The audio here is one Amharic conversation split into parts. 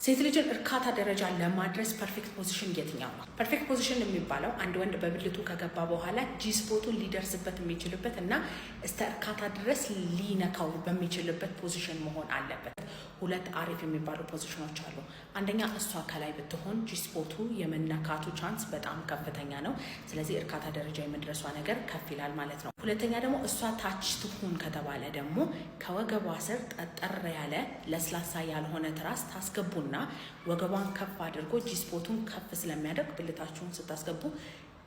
ሴት ልጅን እርካታ ደረጃ ለማድረስ perfect position የትኛው ነው? Perfect position የሚባለው አንድ ወንድ በብልቱ ከገባ በኋላ G-spot ኡን ሊደርስበት የሚችልበት እና እስከ እርካታ ድረስ ሊነካው በሚችልበት position መሆን አለበት። ሁለት አሪፍ የሚባሉ ፖዚሽኖች አሉ። አንደኛ እሷ ከላይ ብትሆን G-spot ኡ የመነካቱ chance በጣም ከፍተኛ ነው። ስለዚህ እርካታ ደረጃ የመድረሷ ነገር ከፍ ይላል ማለት ነው። ሁለተኛ ደግሞ እሷ ታች ትሁን ከተባለ ደግሞ ከወገቧ ስር ጠጠር ያለ ለስላሳ ያልሆነ ትራስ ታስገቡና ወገቧን ከፍ አድርጎ G-spot ኡን ከፍ ስለሚያደርግ ብልታችሁን ስታስገቡ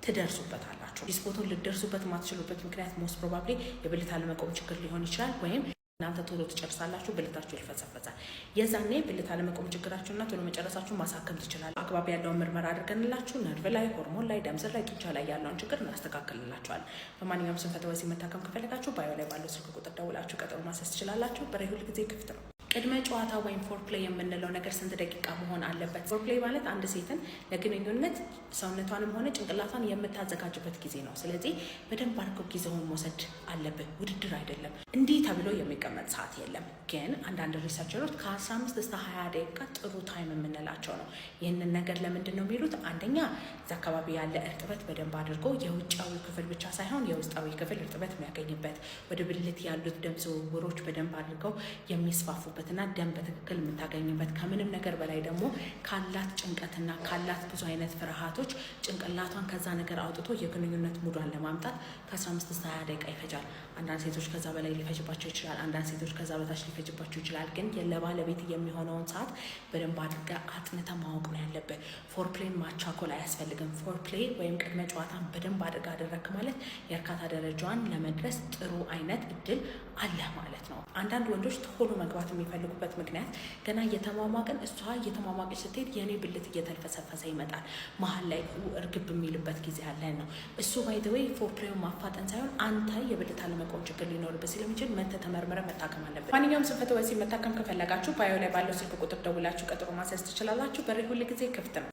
ትደርሱበታላችሁ። G-spot ኡን ልትደርሱበት የማትችሉበት ምክንያት most probably የብልት አለመቆም ችግር ሊሆን ይችላል ወይም እናንተ ቶሎ ትጨርሳላችሁ፣ ብልታችሁ ይልፈሰፈሳል። የዛኔ ብልት አለመቆም ችግራችሁና ቶሎ መጨረሳችሁ ማሳከም ትችላል። አግባብ ያለውን ምርመራ አድርገንላችሁ ነርቭ ላይ፣ ሆርሞን ላይ፣ ደም ስር ላይ፣ ጡንቻ ላይ ያለውን ችግር እናስተካክልላችኋለን። በማንኛውም ስንፈተ ወሲብ መታከም ከፈለጋችሁ bio ላይ ባለው ስልክ ቁጥር ደውላችሁ ቀጠሮ ማስያዝ ትችላላችሁ። በሬ ሁል ጊዜ ክፍት ነው። ቅድመ ጨዋታ ወይም foreplay የምንለው ነገር ስንት ደቂቃ መሆን አለበት? Foreplay ማለት አንድ ሴትን ለግንኙነት ሰውነቷንም ሆነ ጭንቅላቷን የምታዘጋጅበት ጊዜ ነው። ስለዚህ በደንብ አድርገው ጊዜውን መውሰድ አለብን። ውድድር አይደለም። እንዲህ ተብሎ የሚቀመጥ ሰዓት የለም። ግን አንዳንድ researcher ኦች ከ15 እስከ 20 ደቂቃ ጥሩ time የምንላቸው ነው። ይህንን ነገር ለምንድን ነው የሚሉት? አንደኛ እዚ አካባቢ ያለ እርጥበት በደንብ አድርጎ የውጫዊ ክፍል ብቻ ሳይሆን የውስጣዊ ክፍል እርጥበት የሚያገኝበት፣ ወደ ብልት ያሉት ደም ዝውውሮች በደንብ አድርገው የሚስፋፉበት እና ደም በትክክል የምታገኝበት፣ ከምንም ነገር በላይ ደግሞ ካላት ጭንቀትና ካላት ብዙ አይነት ፍርሃቶች ጭንቅላቷን ከዛ ነገር አውጥቶ የግንኙነት mood ኧን ለማምጣት ከ15 እስከ 20 ደቂቃ ይፈጃል። አንዳንድ ሴቶች ከዛ በላይ ሊፈጅባቸው ይችላል። አንዳንድ ሴቶች ከዛ በታች ሊፈጅባቸው ይችላል። ግን ለባለቤት የሚሆነውን ሰዓት በደንብ አድርገህ አጥንተህ ማወቅ ነው ያለብህ። Foreplay ን ማቻኮል አያስፈልግም። Foreplay ወይም ቅድመ ጨዋታን በደንብ አድርገህ አደረግክ ማለት የእርካታ ደረጃዋን ለመድረስ ጥሩ አይነት እድል አለ ማለት ነው። አንዳንድ ወንዶች ቶሎ መግባት የሚፈልጉበት ምክንያት ገና እየተሟሟቅን እሷ እየተሟሟቀች ስትሄድ የኔ ብልት እየተልፈሰፈሰ ይመጣል። መሀል ላይ እርግብ የሚልበት ጊዜ አለ ነው እሱ። By the way፣ foreplay ውን ማፋጠን ሳይሆን አንተ የብልት አለመቆም ችግር ሊኖርበት ስለሚችል መተህ ተመርምረህ መታከም አለብን። ማንኛውም ስንፈተ ወሲብ መታከም ከፈለጋችሁ bio ላይ ባለው ስልክ ቁጥር ደውላችሁ ቀጠሮ ማስያዝ ትችላላችሁ። በሬ ሁል ጊዜ ክፍት ነው።